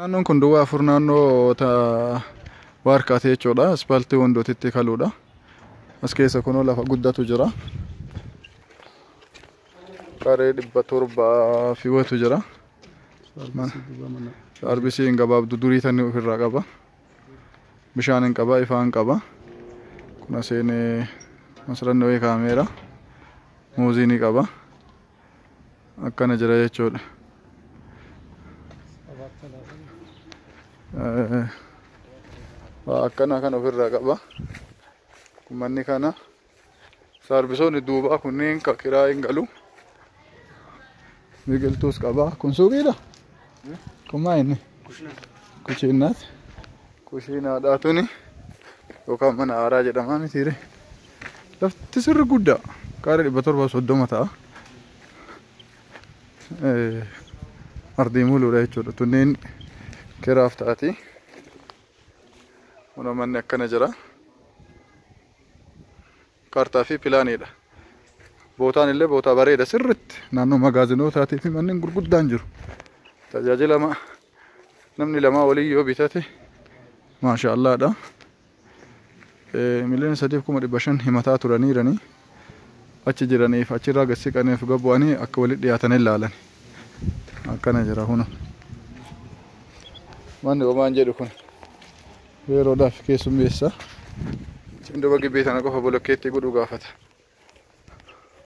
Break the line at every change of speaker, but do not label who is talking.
Naannoon kun duwwaa 4 naannoo waarkaati jechuudha. Ispaaltii wandootitti kaluudha. As keessa kunoo lafa guddatu jira. Qaree 700 fi watu jira. Saarbisiin gabaabduu durii tan ofirraa qaba. Bishaan hin qaba, ifaa hin qaba. Kun aseen masranni wayii kaameera. Muuzii ni qaba. Akkana jira jechuudha. Akkana kan ofirraa qaba. Kun manni kana. Saarbisoonni duubaa kunneen ka kiraa hin galu. Biqiltuus qaba. Kun suuqiidha? Kun maa inni? Kushiinaati. Kushiinaadhaa tuni yookaan mana aaraa jedhamaa mitiire. Lafti sirri guddaa. Kaaree 730 ta'a. Ardii muluudha jechuudha. Tunneen kiraaf taati. Kun manni akkana jira. Kaartaa fi pilaaniidha. Bootaan illee bootaa bareeda sirritti naannoo magaazinootatii fi manneen gurguddaan jiru. Tajaajila namni lamaa walii yoo bitate maashaallaadha. 3,500,000 himataa turaniiranii achi jiraniif achirraa gad siqaniif gabbu'anii akka walitti dhiyaatan ilaalan. Akkana jira kun. Manni homaan jedhu kun yeroodhaaf keessummeessa. Isin duba gibbii tana qofa bolokkeetti godhuu gaafata.